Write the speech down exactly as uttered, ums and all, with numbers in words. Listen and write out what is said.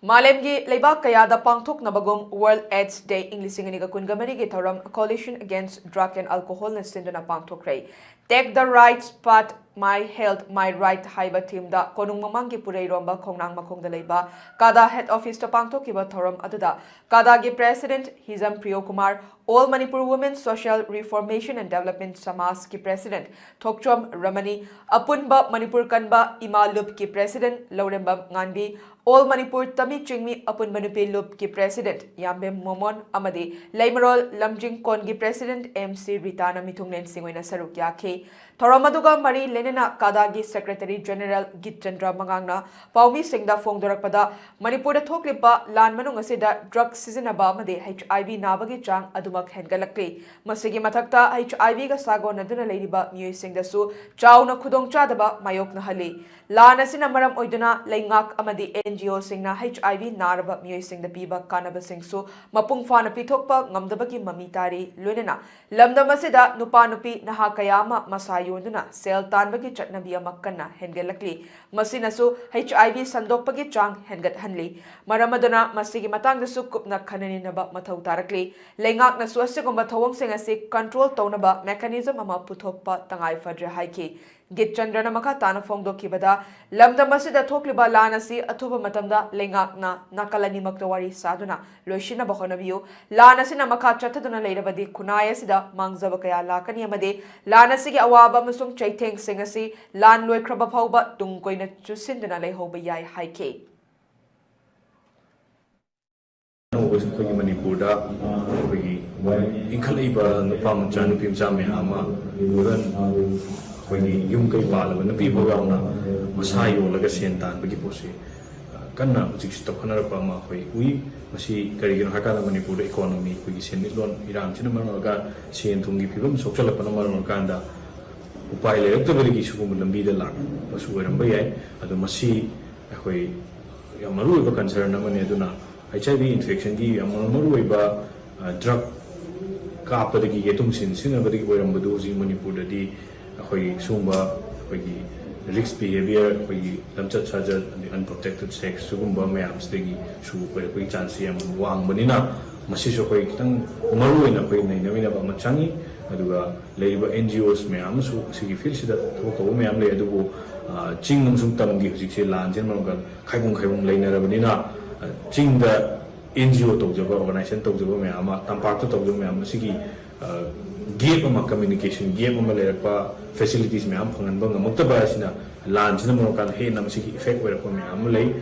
ꯃꯥꯂꯦꯝꯒꯤ ꯂꯩꯕꯥꯛ ꯀꯌꯥꯗ ꯄꯥꯡꯊꯣꯛꯅꯕꯒꯨꯝ World AIDS Day ꯏꯪ ꯂꯤꯁꯤꯡ ꯑꯅꯤꯒ ꯀꯨꯟꯒ ꯃꯔꯤꯒꯤ ꯊꯧꯔꯝ Coalition Against Drug and Alcoholꯅ ꯁꯤꯟꯗꯨꯅ ꯄꯥꯡꯊꯣꯛꯈ꯭ꯔꯦ꯫ Take the Right Path, My Health, My Right ꯍꯥꯏꯕ themeꯗ ꯀꯣꯅꯨꯡ ꯃꯃꯥꯡꯒꯤ ꯄꯨꯔꯩꯔꯣꯝꯕ ꯈꯣꯡꯅꯥꯡ ꯃꯈꯣꯡꯗ ꯂꯩꯕ ꯀꯥꯗꯥ head officeꯇ ꯄꯥꯡꯊꯣꯛꯈꯤꯕ ꯊꯧꯔꯝ ꯑꯗꯨꯗ ꯀꯥꯗꯥꯒꯤ president Hijam ꯄ꯭ꯔꯤꯌꯣ Kumar, All Manipur Women Social Reformation and Development ꯁꯃꯥꯖꯀꯤ president ꯊꯣꯛꯆꯣꯝ ꯔꯃꯅꯤ, ꯑꯄꯨꯟꯕ ꯃꯅꯤꯄꯨꯔ ꯀꯟꯕ ꯏꯃꯥ ꯂꯨꯞꯀꯤ president ꯂꯧꯔꯦꯝꯕꯝ ꯉꯥꯟꯕꯤ, All Manipur ꯇꯃꯤ ꯆꯤꯡꯃꯤ ꯑꯄꯨꯟꯕ ꯅꯨꯄꯤ ꯂꯨꯞꯀꯤ president ꯌꯥꯝꯕꯦꯝ ꯃꯣꯃꯣꯟ ꯑꯃꯗꯤ ꯂꯩꯃꯔꯣꯜ ꯂꯝꯖꯤꯡ ꯀꯣꯟꯒꯤ president ꯑꯦꯝ ꯁꯤ ꯔꯤꯇꯥꯅ ꯃꯤꯊꯨꯡꯂꯦꯟꯁꯤꯡ ꯑꯣꯏꯅ ꯁꯔꯨꯛ ꯌꯥꯈꯤ꯫ ꯊꯧꯔꯝ ꯑꯗꯨꯒ ꯃꯔꯤ ꯂꯩꯅꯅ ꯀꯥꯗꯥꯒꯤ secretary general ꯒꯤꯠꯆꯟꯗ꯭ꯔ ꯃꯉꯥꯡꯅ ꯄꯥꯎꯃꯤꯁꯤꯡꯗ ꯐꯣꯡꯗꯣꯔꯛꯄꯗ, ꯃꯅꯤꯄꯨꯔꯗ ꯊꯣꯛꯂꯤꯕ ꯂꯥꯟ ꯃꯅꯨꯡ ꯑꯁꯤꯗ drug ꯁꯤꯖꯤꯟꯅꯕ ꯑꯃꯗꯤ H I V ꯅꯥꯕꯒꯤ ꯆꯥꯡ ꯑꯗꯨꯃꯛ ꯍꯦꯟꯒꯠꯂꯛꯂꯤ꯫ ꯃꯁꯤꯒꯤ ꯃꯊꯛꯇ, H I Vꯒ ꯁꯥꯒꯣꯟꯅꯗꯨꯅ ꯂꯩꯔꯤꯕ ꯃꯤꯑꯣꯏꯁꯤꯡꯗꯁꯨ ꯆꯥꯎꯅ ꯈꯨꯗꯣꯡꯆꯥꯗꯕ ꯃꯥꯌꯣꯛꯅꯍꯜꯂꯤ꯫ ꯂꯥꯟ ꯑꯁꯤꯅ ꯃꯔꯝ ꯑꯣꯏꯗꯨꯅ ꯂꯩꯉꯥꯛ ꯑꯃꯗꯤ N G Oꯁꯤꯡꯅ H I V ꯅꯥꯔꯕ ꯃꯤꯑꯣꯏꯁꯤꯡꯗ ꯄꯤꯕ ꯀꯥꯟꯅꯕꯁꯤꯡꯁꯨ ꯃꯄꯨꯡ ꯐꯥꯅ ꯄꯤꯊꯣꯛꯄ ꯉꯝꯗꯕꯒꯤ ꯃꯃꯤ ꯇꯥꯔꯤ꯫ ꯂꯣꯏꯅꯅ ꯂꯝꯗꯝ ꯑꯁꯤꯗ ꯅꯨꯄꯥ ꯅꯨꯄꯤ ꯅꯍꯥ ꯀꯌꯥ ꯑꯃ ꯃꯁꯥ ꯌꯣꯟꯗꯨꯅ ꯁꯦꯜ ꯇꯥꯟꯕꯒꯤ ꯆꯠꯅꯕꯤ ꯑꯃ ꯀꯟꯅ ꯍꯦꯟꯒꯠꯂꯛꯂꯤ꯫ ꯃꯁꯤꯅꯁꯨ H I V ꯁꯟꯗꯣꯛꯄꯒꯤ ꯆꯥꯡ ꯍꯦꯟꯒꯠꯍꯜꯂꯤ꯫ ꯃꯔꯝ ꯑꯗꯨꯅ ꯃꯁꯤꯒꯤ ꯃꯇꯥꯡꯗꯁꯨ ꯀꯨꯞꯅ ꯈꯟꯅ ꯅꯩꯅꯕ ꯃꯊꯧ ꯇꯥꯔꯛꯂꯤ꯫ ꯂꯩꯉꯥꯛꯅꯁꯨ ꯑꯁꯤꯒꯨꯝꯕ ꯊꯧꯑꯣꯡꯁꯤꯡ ꯑꯁꯤ control ꯇꯧꯅꯕ mechanism ꯑꯃ ꯄꯨꯊꯣꯛꯄ ꯇꯉꯥꯏ ꯐꯗ꯭ꯔꯦ ꯍꯥꯏꯈꯤ꯫ ꯒꯤꯠꯆꯟꯗ꯭ꯔꯅ ꯃꯈꯥ ꯇꯥꯅ ꯐꯣꯡꯗꯣꯛꯈꯤꯕꯗ, ꯂꯝꯗꯝ ꯑꯁꯤꯗ ꯊꯣꯛꯂꯤꯕ ꯂꯥꯟ ꯑꯁꯤ ꯑꯊꯨꯕ ꯃꯇꯝꯗ ꯂꯩꯉꯥꯛꯅ ꯅꯥꯀꯜ ꯑꯅꯤꯃꯛꯇ ꯋꯥꯔꯤ ꯁꯥꯗꯨꯅ ꯂꯣꯏꯁꯤꯟꯅꯕ ꯍꯣꯠꯅꯕꯤꯌꯨ꯫ ꯂꯥꯟ ꯑꯁꯤꯅ ꯃꯈꯥ ꯆꯠꯊꯗꯨꯅ ꯂꯩꯔꯕꯗꯤ ꯈꯨꯟꯅꯥꯏ ꯑꯁꯤꯗ ꯃꯥꯡꯖꯕ ꯀꯌꯥ ꯂꯥꯛꯀꯅꯤ ꯑꯃꯗꯤ ꯂꯥꯟ ꯑꯁꯤꯒꯤ ꯑꯋꯥꯕ ꯑꯃꯁꯨꯡ ꯆꯩꯊꯦꯡꯁꯤꯡ ꯑꯁꯤ ꯂꯥꯟ ꯂꯣꯏꯈ꯭ꯔꯕ ꯐꯥꯎꯕ ꯇꯨꯡ ꯀꯣꯏꯅ ꯆꯨꯁꯤꯟꯗꯨꯅ ꯂꯩꯍꯧꯕ ꯌꯥꯏ ꯍꯥꯏꯈꯤ꯫ ꯑꯅꯧꯕ ꯑꯩꯈꯣꯏꯒꯤ ꯃꯅꯤꯄꯨꯔꯗ ꯑꯩꯈꯣꯏꯒꯤ ꯏꯟꯈꯠꯂꯛꯏꯕ ꯅꯨꯄꯥ ꯃꯆꯥ ꯅꯨꯄꯤ ꯃꯆꯥ ꯃꯌꯥꯝ ꯑꯃ, even ꯑꯩꯈꯣꯏꯒꯤ ꯌꯨꯝ ꯀꯩ ꯄꯥꯜꯂꯕ ꯅꯨꯄꯤ ꯐꯥꯎ ꯌꯥꯎꯅ ꯃꯁꯥ ꯌꯣꯜꯂꯒ ꯁꯦꯟ ꯇꯥꯟꯕꯒꯤ ꯄꯣꯠꯁꯤ ꯀꯟꯅ ꯍꯧꯖꯤꯛꯁꯤ ꯇꯧꯈꯠꯅꯔꯛꯄ ꯑꯃ ꯑꯩꯈꯣꯏ ꯎꯏ꯫ ꯃꯁꯤ ꯀꯔꯤꯒꯤꯅꯣ ꯍꯥꯏꯀꯥꯟꯗ ꯃꯅꯤꯄꯨꯔꯗ economy, ꯑꯩꯈꯣꯏꯒꯤ ꯁꯦꯟꯃꯤꯠꯂꯣꯟ ꯏꯔꯥꯡꯁꯤꯅ ꯃꯔꯝ ꯑꯣꯏꯔꯒ ꯁꯦꯟ ꯊꯨꯝꯒꯤ ꯐꯤꯕꯝ ꯁꯣꯛꯆꯜꯂꯛꯄꯅ ꯃꯔꯝ ꯑꯣꯏꯔꯀꯥꯟꯗ ꯎꯄꯥꯏ ꯂꯩꯔꯛꯇꯕꯗꯒꯤ ꯁꯤꯒꯨꯝꯕ ꯂꯝꯕꯤꯗ ꯂꯥꯛꯄꯁꯨ ꯑꯣꯏꯔꯝꯕ ꯌꯥꯏ꯫ ꯑꯗꯣ ꯃꯁꯤ ꯑꯩꯈꯣꯏ ꯌꯥꯝ ꯃꯔꯨꯑꯣꯏꯕ concern ꯑꯃꯅꯤ꯫ ꯑꯗꯨꯅ H I V infectionꯒꯤ ꯌꯥꯝ ꯃꯔꯨꯑꯣꯏꯕ drug ꯀꯥꯞꯄꯗꯒꯤ, ꯌꯦꯇꯨꯝ ꯁꯤꯖꯤꯟꯅꯕꯗꯒꯤ ꯑꯣꯏꯔꯝꯕꯗꯨ ꯍꯧꯖꯤꯛ ꯃꯅꯤꯄꯨꯔꯗꯗꯤ ꯑꯩꯈꯣꯏꯒꯤ ꯁꯤꯒꯨꯝꯕ ꯑꯩꯈꯣꯏꯒꯤ ꯔꯤꯛꯁ ꯕꯤꯍꯦꯕꯤꯌꯔ, ꯑꯩꯈꯣꯏꯒꯤ ꯂꯝꯆꯠ ꯁꯥꯖꯠ, ꯑꯗꯩ ꯑꯟꯄ꯭ꯔꯣꯇꯦꯛꯇꯦꯠ ꯁꯦꯛꯁ, ꯁꯤꯒꯨꯝꯕ ꯃꯌꯥꯝꯁꯤꯗꯒꯤ ꯁꯨ ꯑꯩꯈꯣꯏ ꯑꯩꯈꯣꯏꯒꯤ ꯆꯥꯟꯁꯁꯦ ꯌꯥꯝ ꯋꯥꯡꯕꯅꯤꯅ, ꯃꯁꯤꯁꯨ ꯑꯩꯈꯣꯏ ꯈꯤꯇꯪ ꯃꯔꯨ ꯑꯣꯏꯅ ꯑꯩꯈꯣꯏ ꯅꯩꯅꯃꯤꯟꯅꯕ ꯑꯃ ꯆꯪꯉꯤ꯫ ꯑꯗꯨꯒ ꯂꯩꯔꯤꯕ ꯑꯦꯟ ꯖꯤ ꯑꯣꯁ ꯃꯌꯥꯝ ꯑꯃꯁꯨ ꯁꯤꯒꯤ ꯐꯤꯜꯁꯤꯗ ꯊꯕꯛ ꯇꯧꯕ ꯃꯌꯥꯝ ꯂꯩ꯫ ꯑꯗꯨꯕꯨ, ꯑ, ꯆꯤꯡ ꯑꯃꯁꯨꯡ ꯇꯝꯒꯤ ꯍꯧꯖꯤꯛꯁꯦ ꯂꯥꯟꯁꯤꯅ ꯃꯔꯝ ꯑꯣꯏꯔꯒ ꯈꯥꯏꯕꯨꯡ ꯈꯥꯏꯕꯨꯡ ꯂꯩꯅꯔꯕꯅꯤꯅ, ꯑ, ꯆꯤꯡꯗ ꯑꯦꯟ ꯖꯤ ꯑꯣ ꯇꯧꯖꯕ, ꯑꯣꯔꯒꯅꯥꯏꯖꯦꯁꯟ ꯇꯧꯖꯕ ꯃꯌꯥꯝ ꯑꯃ, ꯇꯝꯄꯥꯛꯇ ꯇꯧꯖꯕ ꯃꯌꯥꯝ ꯑꯃ, ꯁꯤꯒꯤ, ꯑ, ꯒꯦꯞ ꯑꯃ, ꯀꯝꯃ꯭ꯌꯨꯅꯤꯀꯦꯁꯟ ꯒꯦꯞ ꯑꯃ ꯂꯩꯔꯛꯄ, ꯐꯦꯁꯤꯂꯤꯇꯤꯁ ꯃꯌꯥꯝ ꯐꯪꯍꯟꯕ ꯉꯝꯃꯛꯇꯕ ꯑꯁꯤꯅ, ꯂꯥꯟꯁꯤꯅ ꯃꯔꯝ ꯑꯣꯏꯔꯀꯥꯟꯗ ꯍꯦꯟꯅ ꯃꯁꯤꯒꯤ ꯏꯐꯦꯛ ꯑꯣꯏꯔꯛꯄ ꯃꯌꯥꯝ ꯑꯃ ꯂꯩ꯫